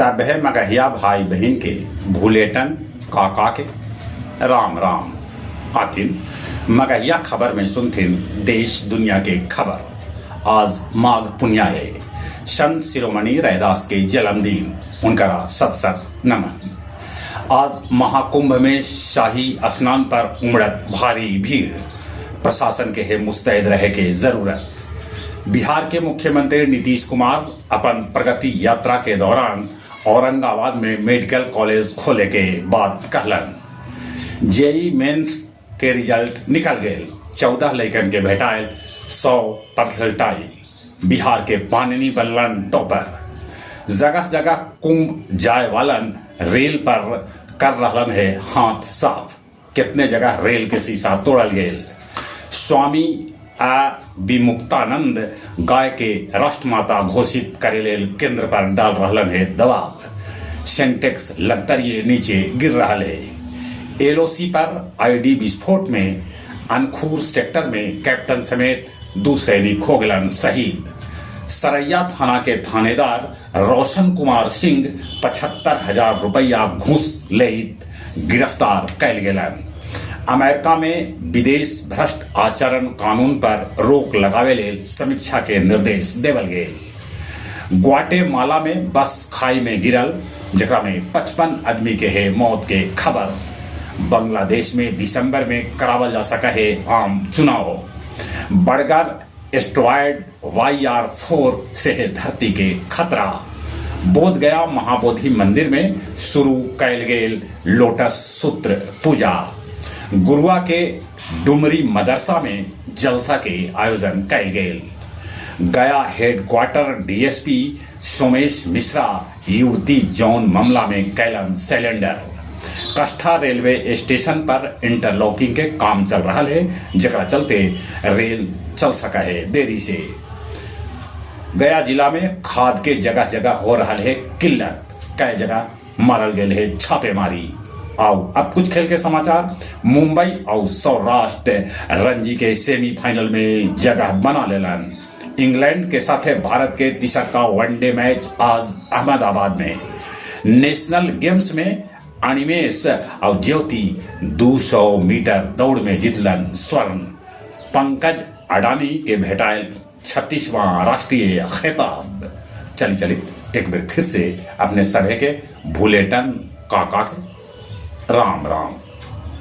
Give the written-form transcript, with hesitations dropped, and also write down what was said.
सभे मगहिया भाई बहिन के भुलेटन काका के राम राम। आथिन मगहिया खबर में सुनथिन देश दुनिया के खबर। आज माघ पुनिया हे, संत शिरोमणि रैदास के जन्मदिन, उनकरा सत सत नमन। आज महाकुंभ में शाही स्नान पर उमड़त भारी भीड़, प्रशासन के है मुस्तैद रहे के जरूरत। बिहार के मुख्यमंत्री नीतीश कुमार अपन प्रगति यात्रा के दौरान औरंगाबाद में मेडिकल कॉलेज खोले के बात कहलन। जेई मेंस के रिजल्ट निकल गए, 14 लइकन के भेटायल 100 परसेंटाइल। बिहार के पाणिनि बनलन टॉपर। जगह जगह कुंभ जाए वालन रेल पर कर रहलन है हाथ साफ, कितने जगह रेल के शीशा तोड़ल गेल। स्वामी आ विमुक्तानंद गाय के राष्ट्रमाता घोषित करे लेल केंद्र पर डाल रहलन है दबाव। सेंटेक्स लगतरिये नीचे गिर रहल है। एलओसी पर आईडी विस्फोट में अनखूर सेक्टर में कैप्टन समेत दो सैनिक हो गलन शहीद। सरैया थाना के थानेदार रोशन कुमार सिंह 75,000 रुपया घूस लेत गिरफ्तार कैल गेलन। अमेरिका में विदेश भ्रष्ट आचरण कानून पर रोक लगावे लेल समीक्षा के निर्देश देवल गेल। ग्वाटेमाला में बस खाई में गिरल, जेकरा में 55 आदमी के है मौत के खबर। बांग्लादेश में दिसंबर में करावल जा सका है आम चुनाव। बड़गर एस्ट्रॉयड YR4 से है धरती के खतरा। बोध गया महाबोधि मंदिर में शुरू कैल गेल लोटस सूत्र पूजा। गुरुआ के डुमरी मदरसा में जलसा के आयोजन कैल गेल। गया हेडक्वार्टर डीएसपी सोमेश मिश्रा युवती जौन मामला में कैलन सिलेंडर। कष्ठा रेलवे स्टेशन पर इंटरलॉकिंग के काम चल रहा है, जकरा चलते रेल चल सका है देरी से। गया जिला में खाद के जगह जगह हो रहा है किल्लत, कई जगह मारल गेल है छापेमारी। आओ अब कुछ खेल के समाचार। मुंबई और सौराष्ट्र रणजी के सेमीफाइनल में जगह बना लेलन। इंग्लैंड के साथ भारत के तीसरा का वनडे मैच आज अहमदाबाद में। नेशनल गेम्स में अनिमेश और ज्योति 200 मीटर दौड़ में जीतलन स्वर्ण। पंकज अडानी के भेटायल 36वां राष्ट्रीय खिताब। चली चली एक बार फिर से अपने सभे के भूलेटन काका के राम राम।